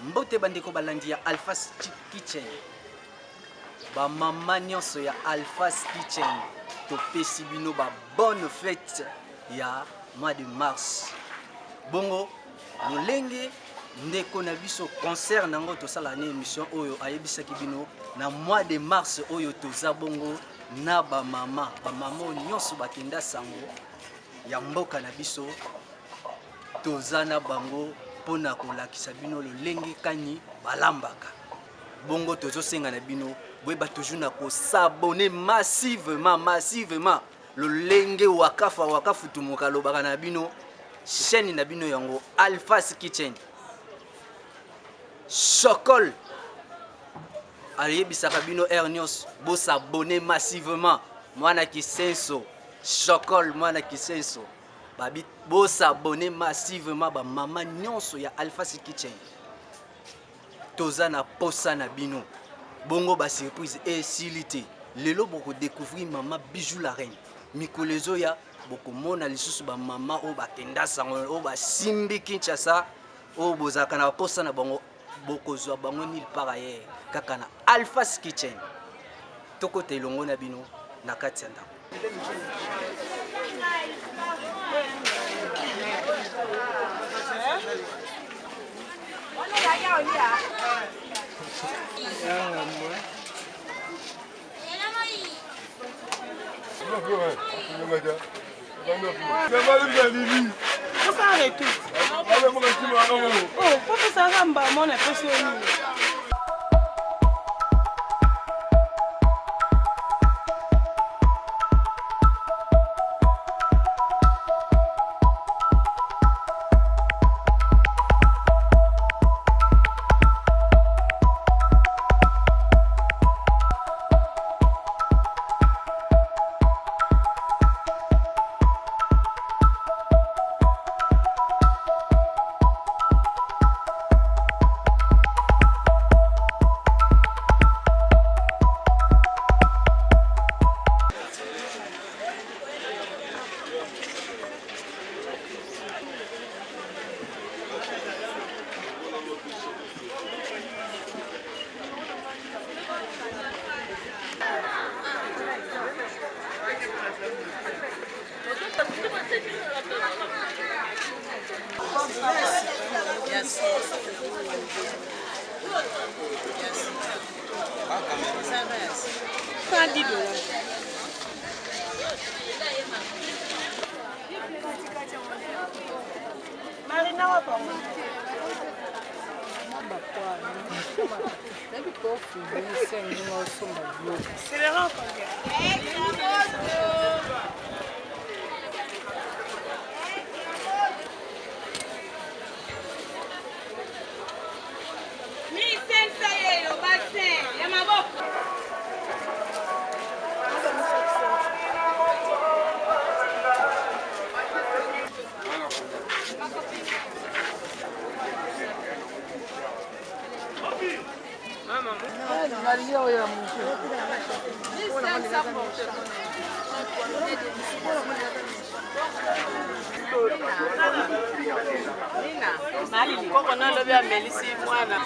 Mbote bandeko balandi ya Alphas Kitchen. Ba mama nyonso ya Alphas Kitchen topesi bino ba bonne fête ya mois de mars. Bongo lolenge ndeko na biso concert nango tosala na émission oyo ayebisaki bino na mois de mars oyo toza bongo na bamama bamama oyo nyonso bakenda sango ya mboka na biso Toza na bango mpo na kolakisa bino lolenge kani balambaka. Bongo tozosenga na bino boyeba toujours na kosabone massivement massivement lolenge wakafa wakafutumuka alobaka na bino chaîne na bino yango Alphas Kitchen Sokol ayebisaka bino heure nyonso bosabone massivement mwana kisenso Sokol mwana kisenso Babi bo s'abonner massivement ba mama nyonso ya Alpha Kitchen. Toza na posa na bino. Bongo ba surprise esili te. Lelo boko découvrir mama Bijou la reine. Mikolo ezoya bokomona lisusu ba mama oyo bakenda sango oyo basimbi Kinshasa oyo bozalaka na posa na bango bokozwa bango nulle part ailleurs kaka na Alpha's Kitchen. Tokota elongo na bino na kati ya ndako. Osala retour. Oh, po pesaka mbama na pesi yo nini? Marina wa Koko nalobi amelisi mwana.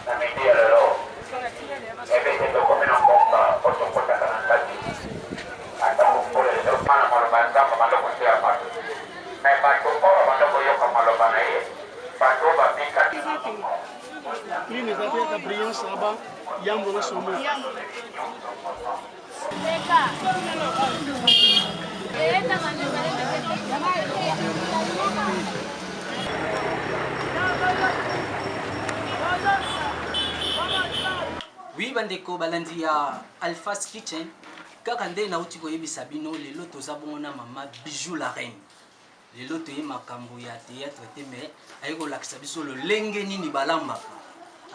Na midi ya lelo, nayebi ete tokomi na ngonga oyo tokotaka na kati. Ata mokolo ezokoma na maloba ya Nzambe abanda koteya bato. Me bato oyo babanda koyoka maloba na ye, bato oyo babikaki. Prime eza te kaka brillance na ba yambo na somo. Oui bandeko balandi ya Alpha's Kitchen kaka nde nauti koyebisa bino lelo toza bongo na mama Bijou la reine Lelo toye makambo ya theatre te mais aye kolakisa biso lolenge nini balambaka.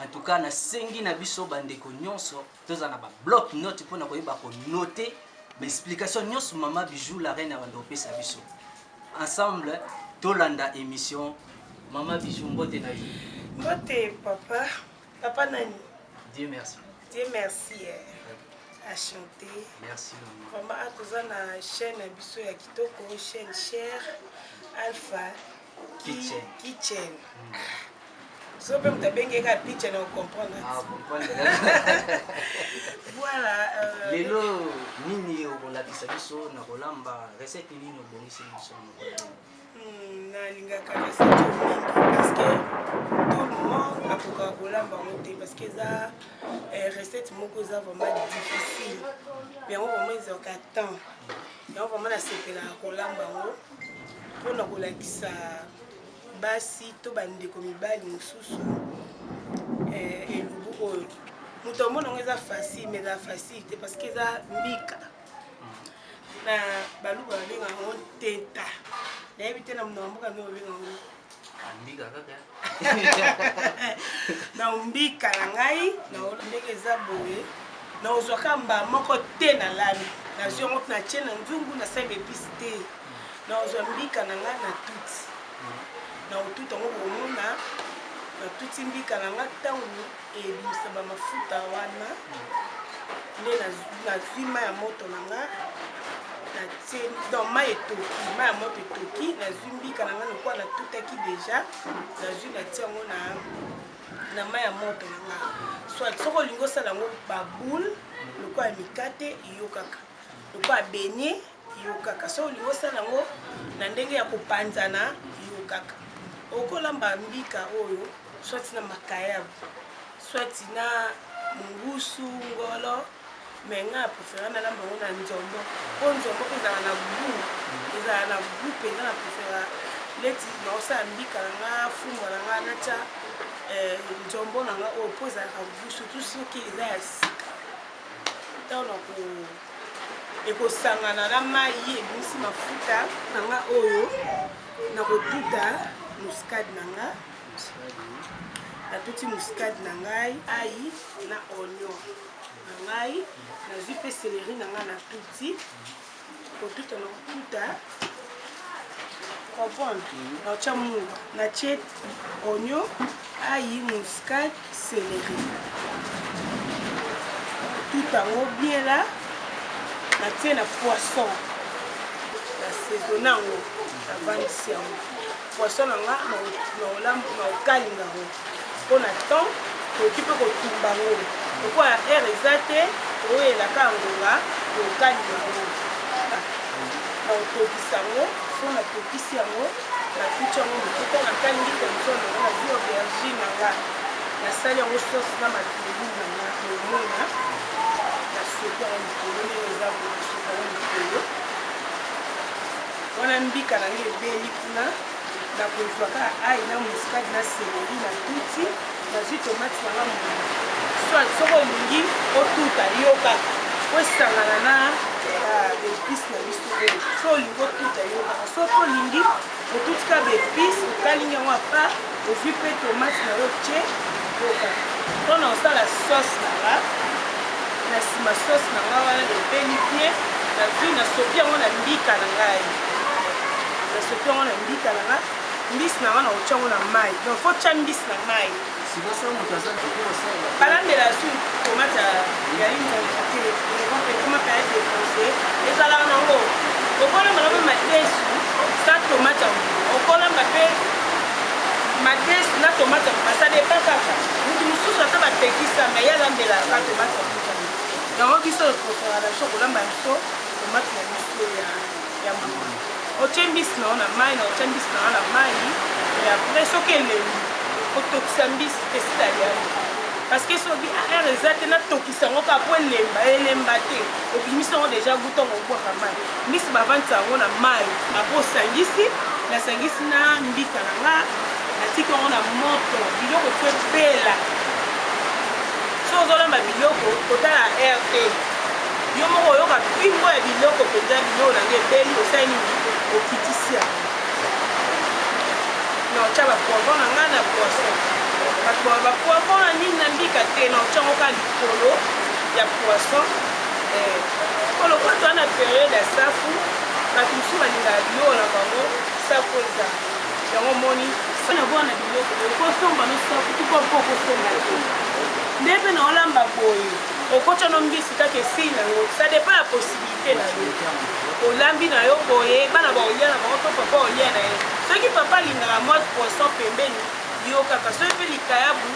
En tout cas nasengi na biso bandeko nyonso tozala na ba bloc note mpo na koyeba konote ba explication nyonso mama Bijou la reine abanda kopesa biso. Ensemble tolanda émission mama Bijou mbote na yo. Mbote papa. Papa nani? Dieu merci. Dieu merci eh. A chanter. Merci maman. Vraiment ah, toza na chaîne na biso ya kitoko, chaîne chère Alpha Kitchen. Kitchen. So mpe moto abengi kaka picha na comprendre. Ah, comprendre. Voilà. Euh, Lelo nini okolakisa biso na kolamba recette nini obongisi biso na kolamba? Nalingaka recette oyo mingi parce que tout le monde akokaka kolamba yango te parce que eza eh, recette moko eza vraiment difficile yango vraiment ezwaka temps yango vraiment nasepelaka kolamba yango mpona kolakisa basi to bandeko mibali mosusu eh, elubu oyo moto amona yango eza facile mais eza facile te parce que eza mbika na baluba babenga yango nteta nayebi te na monoko mboka nde babenga yango mbika kaka na mbika na ngai na ndenge eza boye nakozwaka mbala moko te na lami nazwi yango natie na nzungu nasali baepise te nakozwa mbika na ngai na tuti na kotuta yango bokomona natuti mbika na ngai ntango ebimisa bamafuta wana nde nazwi mai ya moto na nga natie donc mai etoki mai ya moto etoki nazwi mbika na nga lokola natutaki deja nazwi natie yango na na mai ya moto na nga soit soki olingi osala yango baboule lokola mikate yo kaka lokola beignet yo kaka soki olingi osala yango na ndenge ya kopanzana yo kaka okolamba mbika oyo soit na makayabu soit na mungusu ngolo mais ngai na préféré nalamba yango na nzombo mpo nzombo mpe ezala na gout ezala na gout mpenza na préféra neti naosala mbika na nga fumbwa na nga natya eh, nzombo na nga oyo mpo ezalaka gout surtout soki eza ya sika ntango na ko ekosangana na mai ebimisi mafuta na nga oyo nakotuta muscade na nga natuti muscade na ngai ai na oignon na ngai nazwi mpe céleri na ngai natuti kotuta na kotuta comprendre naotya mungwa natie oignon ai muscade céleri tout yango bien là natie na poisson na saisonne yango navandisi yango poisson na nga nakokalinga yango mpo na temps tokoki mpe kotumba yango lokola heure eza te toyelaka ngonga tokokalinga yango nakotokisa yango so natokisi yango natuti yango moke ntango nakalingi poisson na nga nazwi aubergine na nga nasali yango sauce na matungulu na nga omona nasoki yango likolo ndenge eza boye nasoki yango likolo wana mbika na ngai ebeli kuna nakozwa kaka ai na muscade na céleri na tuti nazwi tomate na nga mbuma soit soki olingi otuta yo kaka po esangana na baepice na biso oyo so olingi otuta yo kaka soki olingi otuti kaka baepice okalingi yango apart ozwi mpe tomate na yo tie yo kaka mpona osala sauce na nga na nsima sauce na nga wana ebeli bien nazwi nasopi yango na mbika na ngai nasopi yango na mbika na nga mbisi na nga na kotya yango na mai donc fo tya mbisi na mai balambela su tomate ya linzanza te tomate ya defonse ezalaka nango okolamba na mpe madesu sa tomate ya okolamba mpe madesu na tomate ya mbuma ça dépend kaka moto mosusu ata bapekisa mais ye alambelaka tomate ya mbuma yango biso topréféraka na biso kolamba biso tomate na biso ya mbuma otie mbisi na yo na mai na otie mbisi na yo na mai et après soki elembi otokisa mbisi te sila liani parce que soki heure eza te natokisa yango kaka po elemba elemba te obimisi yango deja guta yango obwaka mai mbisi bavandisa yango na mai apres osangisi nasangisi na mbika na nga natiki yango na moto biloko fo epela so ozolamba biloko kotala heure te yo moko oyoka mpimbo ya biloko mpenza biloko na ngai ebeli osali nini okitisi yango na otya bapoivron na ngai na poisson bato ba bapoivron na nini na mbika te na otya yango kaka likolo ya poisson po lokola toza na periode ya safu bato mosusu balingaka biloko na bango safu eza yango omoni na bwana biloko okosomba no safu tuko mpo okosomba te. Nde mpe na olamba boye, okotya no mbisi kaka esili nango. Ça dépend ya possibilité na yo. Olambi na yo boye, bana baolia na bango to papa olia na ye. Soki papa alingaka mwa poisson pembeni, yo kaka. Soki mpe likayabu,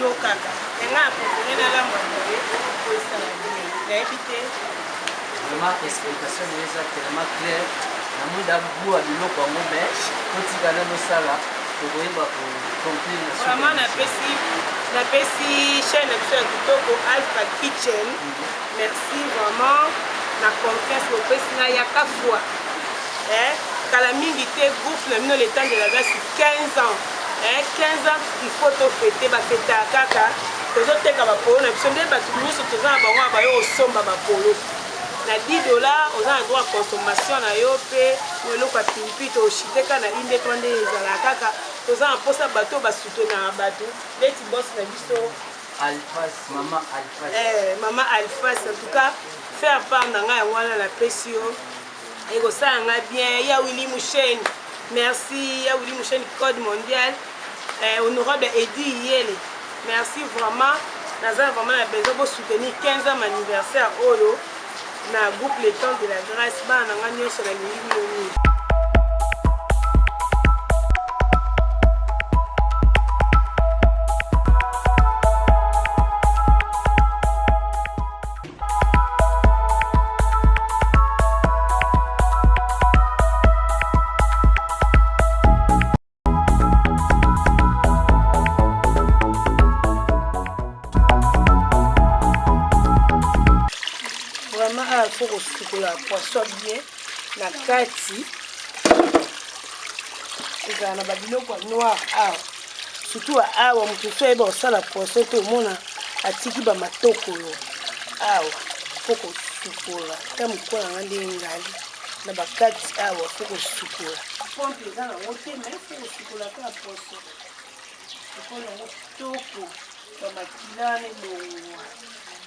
yo kaka. Ya ngai na préféré nalamba boye po esala bien. Nayebi te. Vraiment explication na yo eza tellement claire. Namoni da goût ya biloko yango, mais totika nano osala, tokoyeba ko conclure na suka. Vraiment napesi chaîne na biso ya kitoko Alpha Kitchen. Merci vraiment na confiance bopesi ngai ya kafwa. Kala mingi te groupe na bino Le Temps de la Grâce 15 ans. 15 ans il faut tofete, bafetaka kaka tozoteka bapolo na biso nde bato nyonso toza na bango bayo kosomba bapolo na 10 $. Oza na droit ya consommation na yo mpe eloko ya pilipili toshite kaka na inde to nde ezalaka kaka. Toza na mposa bato oyo basoutenaka bato neti boss na biso. Alphas, mama Alphas. Mama Alphas, en tout cas faire part na ngai yango wana napesi yo, ekosala ngai bien. Ya Willi Musheni, merci. Ya Willi Musheni, code mondial, honorable Edi Yele, merci vraiment. Naza vraiment na besoin bosoutenir 15 ans anniversaire oyo na groupe Le Temps de la Grâce. Bana na ngai nyonso, nalingi bino mingi. Vraiment awa faut kosukola poisson bien. Na kati ezala na babiloko ya noir awa, surtout awa. Moto so ayeba kosala poisson te, omona atiki bamatokolo awa. Faut kosukola ta mokola nanga nde ngali na bakati awa. Faut kosukola, pompe eza nango te, mais faut kosukola kaka poisson. Sukola yango kitoko, bamakila wana elongwa.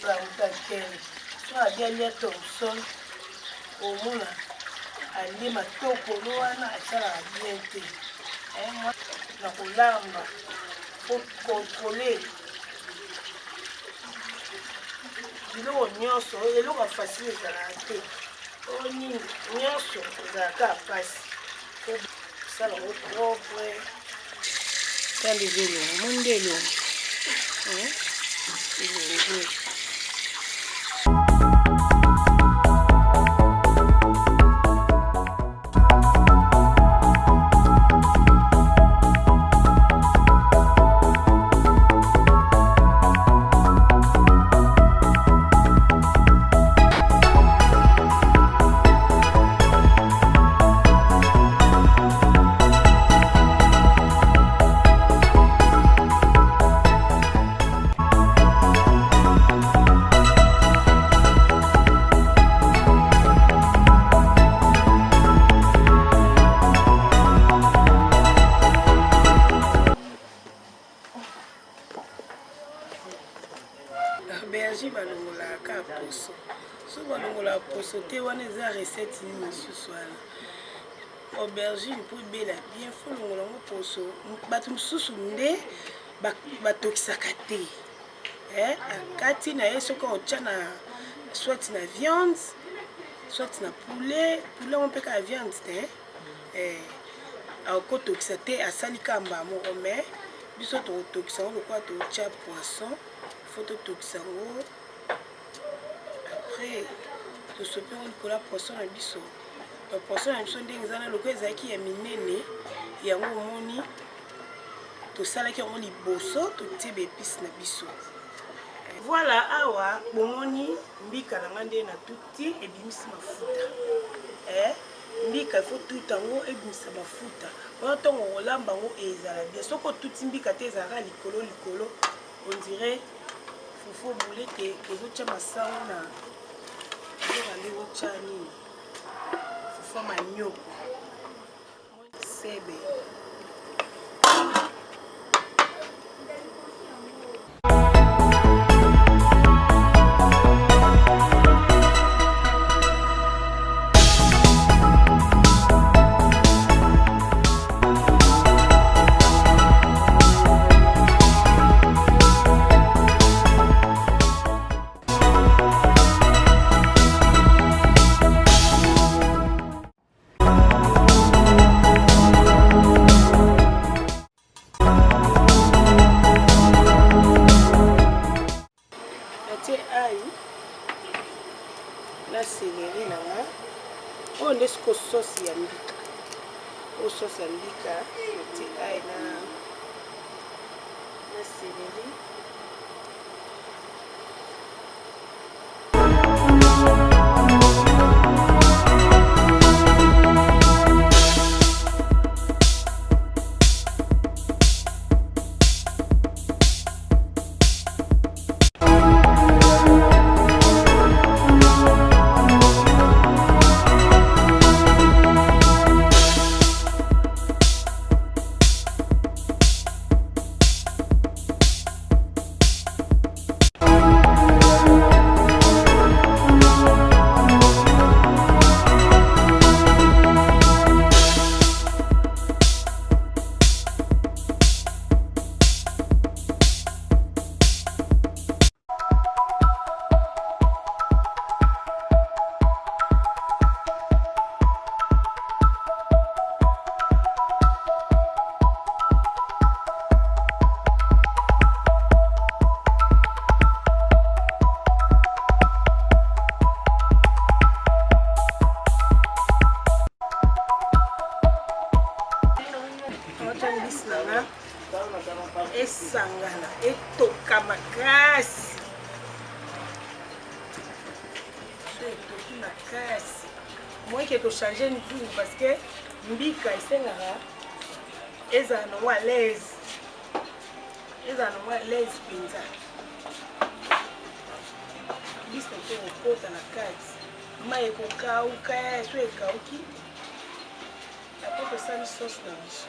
Moto akele so abi alia thomson, omona alie matokolo wana, asalaka bien te. Na kolamba po contrôler biloko nyonso, eloko ya facile ezalaka te. Oyo nini nyonso ezalaka ya mpasi, kosala yango propre. Tala, eza elongo, moni nde elongo, elongo. Aubergine balongolaka kaka poso. So balongolaka poso te, wana eza recette nini lisusu wana? Aubergine mpo ebela bien, faut longola yango poso. Bato mosusu nde batokisaka te, akati na ye. Soki otya na soit na viande, soit na poulet, poulet yango mpe kaka viande te, akotokisa te, asali kamba moko. Mais biso tokotokisa yango lokola totya poisson, faut totokisa yango. Après tosopi yango likolo ya poisson na biso. Poisson na biso ndenge eza na lokola ezalaki ya minene, yango omoni tosalaki yango liboso, totie baépices na biso. Voilà, awa bomoni mbika na nga nde na tuti, ebimisi mafuta. Mbika ifo tuta yango ebimisa mafuta wana, ntongo kolamba yango ezala bien. Soki otuti mbika te, ezalaka likolo likolo, on dirait fufu obule te. Ozotya masango na ozoka ndenge otya nini, fufu ya manioko sebe. Ail na celery na nga. Oyo nde siko sauce ya mbika. Oyo sauce ya mbika, natie ail na celery. Esangana etoka makasi, so etoki makasi moyeke tochange nzungu parce que mbika esengaka ezala nango à l'aise, ezala nango à l'aise mpenza. Mbisi na biso ekokota na kati, mai ekokauka, so ekauki apres tosali sauce na biso.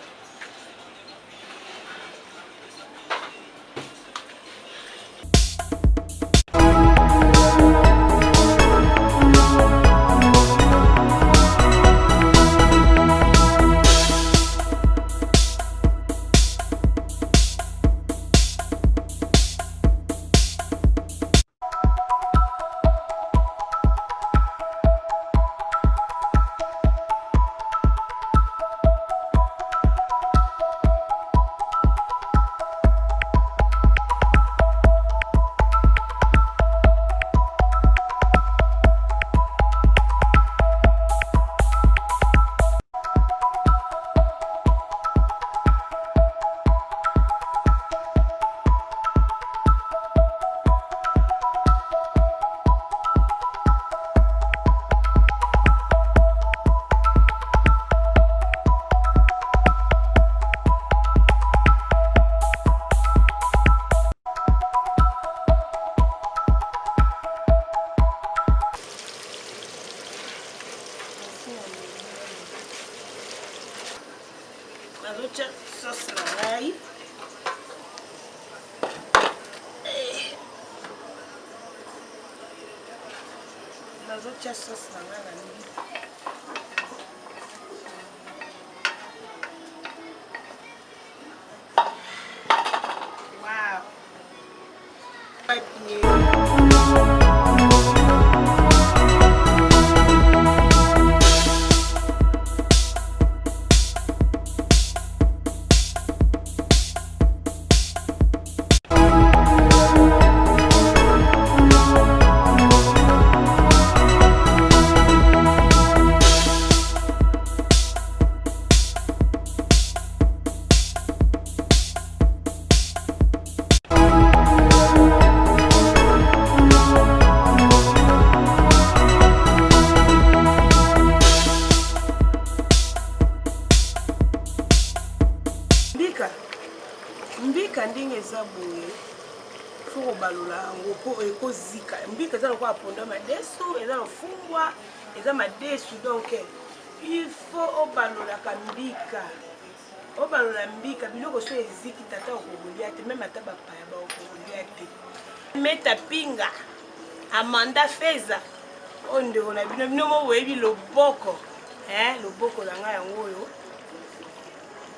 Nazotya sauce na ngai. Nazotya sauce na ngai na mbika. Wow. Mbika mbika ndenge eza boye fo kobalola yango mpo ekozika. Mbika eza lokola ponda madesu, eza lofumbwa, eza madesu, donc il faut obalolaka mbika, obalola mbika biloko so eziki tata okokolia te, meme ata bapaya bakokolia te. Meta Pinga, Amanda Feza, oyo ndeko na bino, bino mo boyebi loboko, eh, loboko na ngai yango oyo.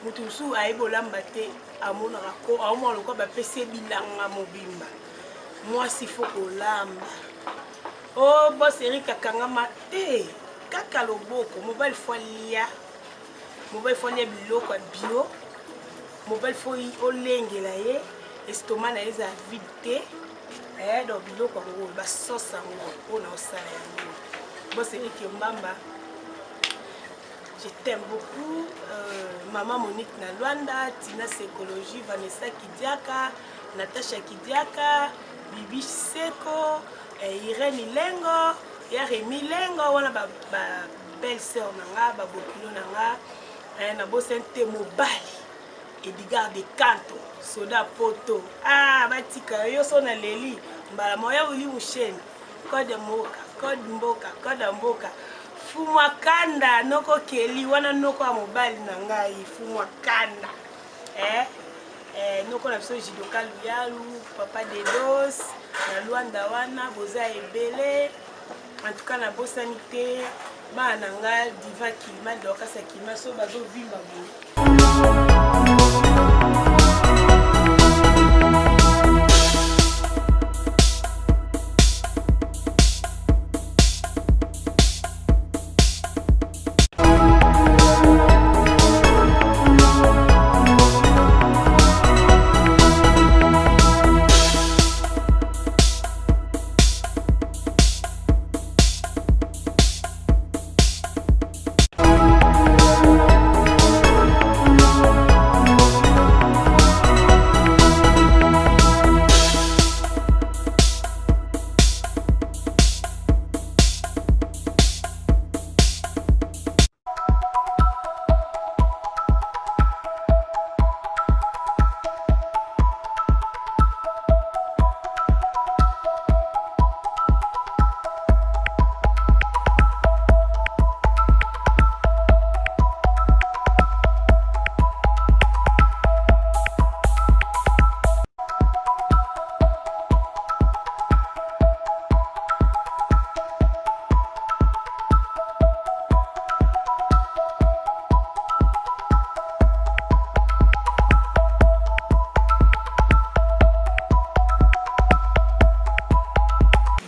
Moto mosusu ayebi olamba te, amonaka ko aomona lokola bapesi ye bilanga mobimba. Mwasi fo kolamba. Oh, boss Eric akangama te, kaka loboko. Mobali fo alia, mobali fo alia biloko ya bio, mobali fo olengela ye, estomac na ye ezala vide te. Eh, donc biloko yango oyo basauce yango oyo naosala yango boseliki mbamba je t'aime beaucoup euh, maman monique na luanda tina secologie vanessa kidiaka natasha kidiaka bibi seko eh, irene ilengo ya remi lengo wana ba, ba belle sœur na nga babokilo na nga eh, nabosani te mobali Edgar de Canto soda poto ah batika yo so na leli mbala moya wili musheni code mboka code mboka code ya mboka fumwa kanda noko keli wana noko ya mobali na ngai fumwa kanda eh, eh, noko na biso jidoka luyalu papa dedos na luanda wana boza ebele en tout cas nabosani te bana na nga diva kilima dorcas ya kilima so bazovimba boye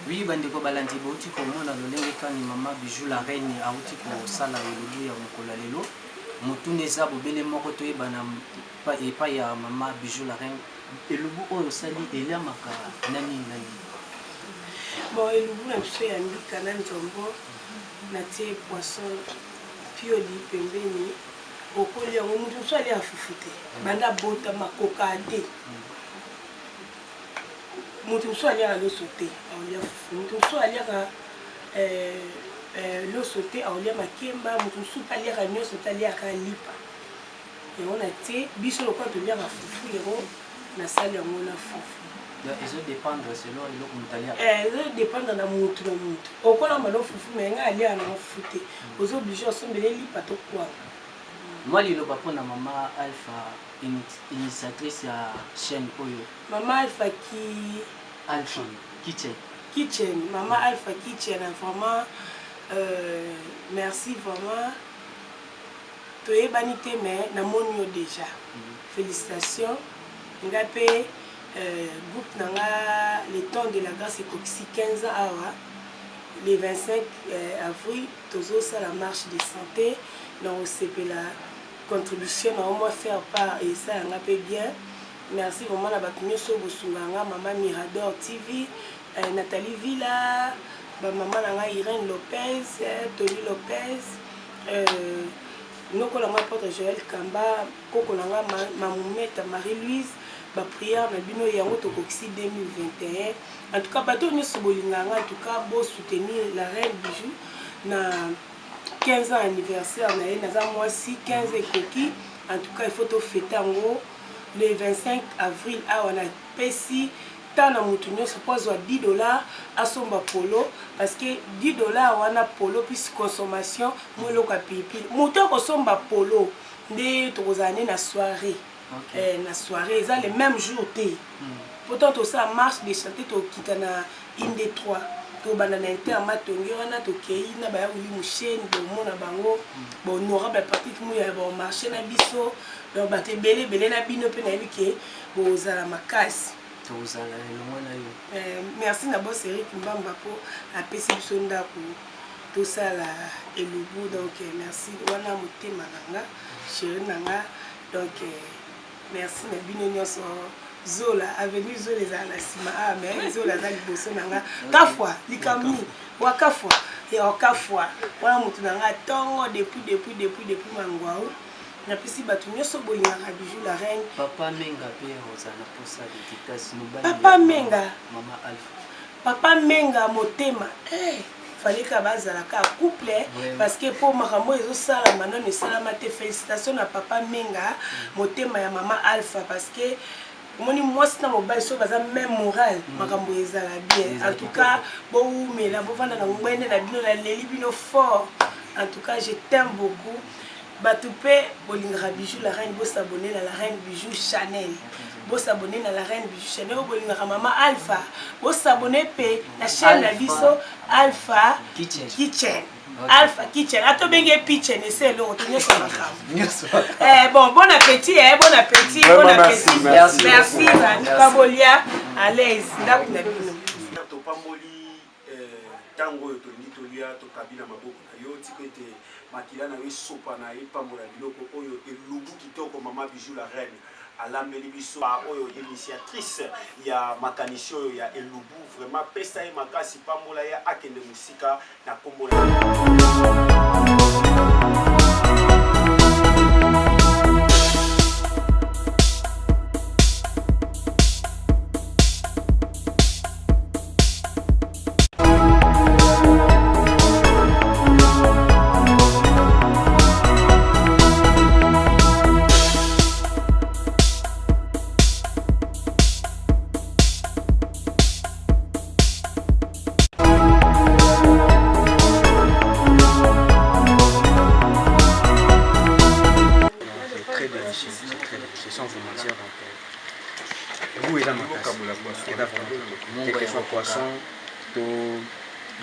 Oui, bandeko balandi bauti komona lolenge kani mama Bijou la reine auti kosala elubu ya mokolo ya lelo. Motuna eza bobele moko toyebana epai ya mama Bijou la reine, elubu oyo osali eliamaka na nini na nini? Bon, elubu na biso ya mbika na nzombo natie poisson pioli pembeni okoli yango moto mosusu alia fufu te banda abotama kokaa te moto mosusu aliaka loso te aolia fufu moto mosusu aliaka eh, eh, loso te aolia makemba moto mosusu mpe aliaka nyonso te aliaka lipa yango na tie biso lokola toliaka fufu yango nasali yango na fufu ezo dépendre selon eloko moto aliaka eh, ezo dépendre na motu na motu okolamba no fufu me ngai aliaka nango fufu te ozo oblige osombele lipa to kwanga mwa liloba mpo na mama alpha initiatrice ya chaîne oyo mama alpha ki alpha kitchen kitchen mama alpha kitchen vraiment euh, merci vraiment toyebani te mais namoni yo déjà mm. félicitations nga mpe euh, groupe na nga le temps de la grâce ekokisi 15 ans awa le 25 euh, avril tozosala marche de santé na kosepela contribution na mwa faire part esala nga mpe bien merci vraiment na bato nyonso oyo bosunga nga mama mirador tv euh, nathalie villa bamama na nga irene lopez euh, tony lopez euh, noko na nga apôtre joel kamba koko na nga mamumeta marie louise baprière na bino yango tokokisi 2021 en tout cas bato oyo nyonso bolingaka nga en tout cas bosoutenir la reine bijou na 15 ans anniversaire na ye naza mwasi 15 ekoki en tout cas il faut tofete yango le 25 avril awa napesi temps na motu nyonso mpo azwa 10 dollars asomba polo parce que 10 dollars wana polo plus consommation mwa eloko ya pilipili motu akosomba polo nde tokozala nde na soirée okay. eh, na soirée eza le même jour te mm. pourtant tosala marche de santé tokita na inde 3 tobanda na inter matonge wana tokei na baya wili musheni bomona bango mm. bahonorable patrik muya bamarche na biso donc bato ebele ebele na bino mpe nayebi ke bozala makasi tozala elongo na yo eh, merci na boss eric mbamba mpo apesi biso ndako tosala elubu donc eh, merci wana motema na nga chéri na nga donc eh, merci na bino nyonso. Zola avenue Zola ezala na nsima awa ah, mais Zola aza liboso na nga kafwa likambo nini wakafwa ya wakafwa wana motu na nga ntongo depuis depuis depuis depuis mangwau napesi bato nyonso bolingaka bijou la reine papa menga mpe ozala na posa dédicace mobali papa menga mama alpha papa menga motema eh. Hey. fallait ka bazala ka couple parce que po makambo ezosalama nano esalama te félicitation na papa menga motema ya mama alpha parce que omoni mwasi na mobali soki baza même moral mm. makambo ezala bien en tout cas bowumela bovanda na ngwende na bino naleli bino fort en tout cas je t'aime beaucoup bato mpe bolingaka bijou la reine bosabone na la reine bijou chanel bosabone na la reine bijou chanel oyo bolingaka mama alpha bosabone mpe na chaîne na biso alpha kitchen, kitchen. Okay. Alpha Kitchen ata obenge Kitchen ese eloko te nyonso makambo eh, bon bon appétit eh, bon appétit bon appétit merci merci baluka bolia à l'aise ndako na bino topamboli ntango oyo tolingi tolia tokabi na maboko na yo tika ete makila na yo esopana epambola biloko oyo elubu kitoko mama bijou la reine alambeli biso oyo initiatrice ya makanisi oyo ya elubu vraiment pesa ye makasi pambola ye akende mosika na kombo na Très délicieux, c'est très délicieux, sans vous mentir. Donc, euh, goût eza makasi, eza vraiment quelque soit poisson to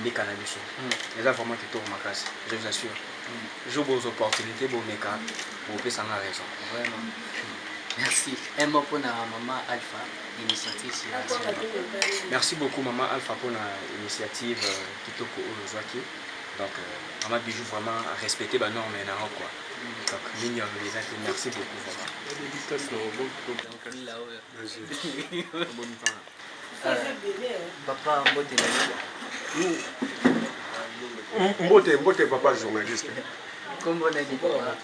mbika na biso hmm. eza vraiment kitoko makasi je vous assure hmm. jour bozwa opportunité bomeka bopesa nga raison vraiment merci un mot mpona mama alpha initiatrice ya merci beaucoup mama alpha mpona initiative euh, kitoko oyo ozwaki donc euh, mama bijou vraiment respecter banorme na yango quoi donc mingi ya oloba eza te merci beaucoup vraiment papa mbote na yo mbote mbote papa journaliste kombo nani papa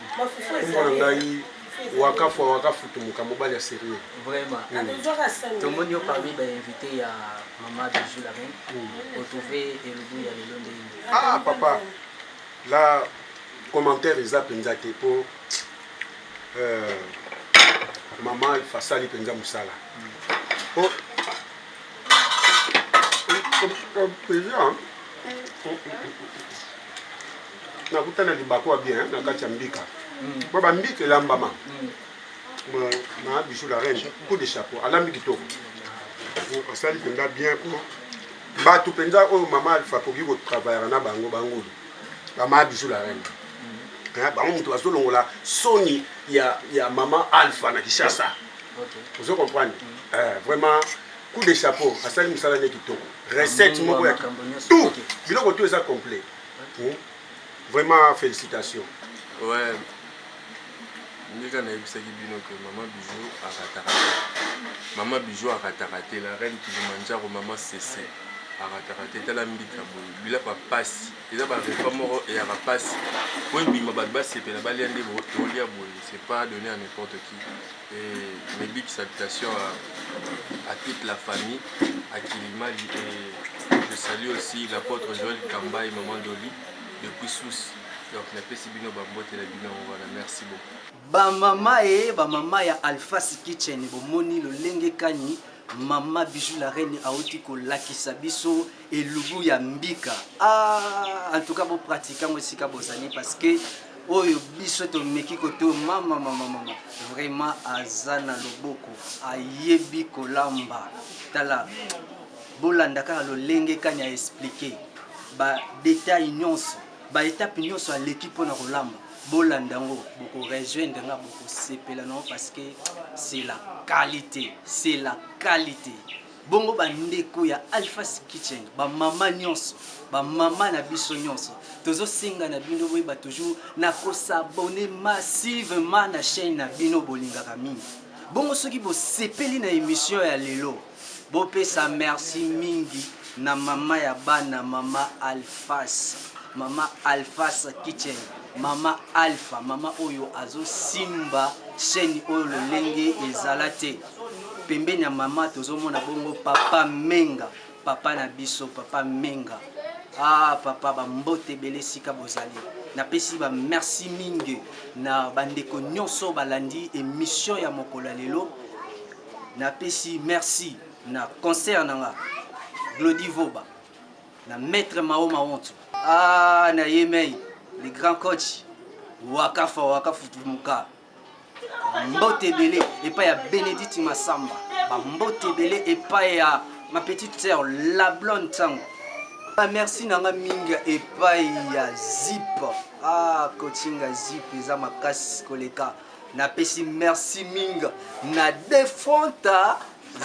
kombo na ngai wakafwa wakafutumuka mobali ya serieux vraiment mm. tomoni yo parmi bainvité ya mama bijou la reine mm. otrouve elubu ya lelo ndenge ah papa la commentaire eza mpenza te mpo euh, mama asali mpenza mosala mpo mpenza nakuta na libaku ya bien na kati ya mbika mpo mm. bambika elambama mm. na bisu la reine coup de chapeau alambi kitoko asali mpenza bien mpo bato mpenza oyo mama alpha akoki kotravaillaka na bango bangulu bama bisu la reine mm. bango moto bazolongola soni ya, ya mama alpha na kinshasa okay. ozo comprendre mm. eh, vraiment coup de chapeau asali mosala ne kitoko recette moko ya tout biloko tout eza complet okay. hmm? vraiment félicitations ouais ndeka nayebisaki bino ke mama bijou akataka te mama bijou akataka te la reine kilimanjaro mama sese akataka te tala mbika boye biloko ya pasi eza ba repas moko eyaka pasi po ebima bato basepela balia nde bolia boye c'est pas donné à n'importe qui et mes big salutations à, à toute la famille à Kilimali et je salue aussi l'apôtre Joël Kambayi maman Doli depuis Sousse donc napesi bino bambote na bino yango wana merci beaucoup bamama e bamama ya alphas kitchen bomoni lolenge kani mama bijou la reine auti kolakisa biso elubu ya mbika ah, en tout cas bopratique yango esika bozali parce que oyo biso tomeki koto mama mama mama vraiment aza na loboko ayebi kolamba tala bolanda kaka lolenge kani a explike ba detail nyonso ba etape nyonso aleki mpo na kolamba bolanda yango bokorejoindre nga bokosepela nango parce que c'est la qualité c'est la qualité bongo bandeko ya alphas kitchen bamama nyonso bamama na biso nyonso tozosenga na bino boyeba toujours na kosabone massivement na chaîne na bino bolingaka mingi. Bongo soki bosepeli na emission ya lelo, bopesa merci mingi na mama ya bana, mama Alphas, mama Alphas Kitchen, mama Alpha, mama oyo azosimba chaîne oyo lolenge ezala te. Pembeni ya mama tozomona bongo papa Menga, papa na biso, papa Menga. Ah papa, ba mbote ebele esika bozali. Napesi ba merci mingi na bandeko nyonso balandi emission ya mokolo ya lelo. Napesi merci na concert na nga Glody Voba, na maître Mao Maonto, ah na ye mei le grand coach Wakafa Wakafutumuka. Mbote ebele epai ya Benedicte Masamba, bambote ebele epai ya ma petite sœur la blonde Ntango. Ba merci na nga mingi epai ya Zip. Ah, coaching ya Zip eza makasi koleka. Napesi merci mingi na Defonta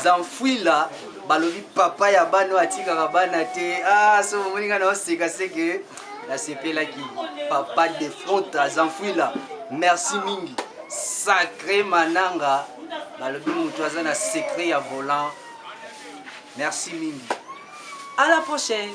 Zamfuila, balobi papa ya bana atikaka bana te. Ah, so bomoni nga na oseka seke nasepelaki. Papa Defonta Zamfuila, merci mingi. Sacré Mananga, balobi moto aza na secret ya volant. Merci mingi. À la prochaine.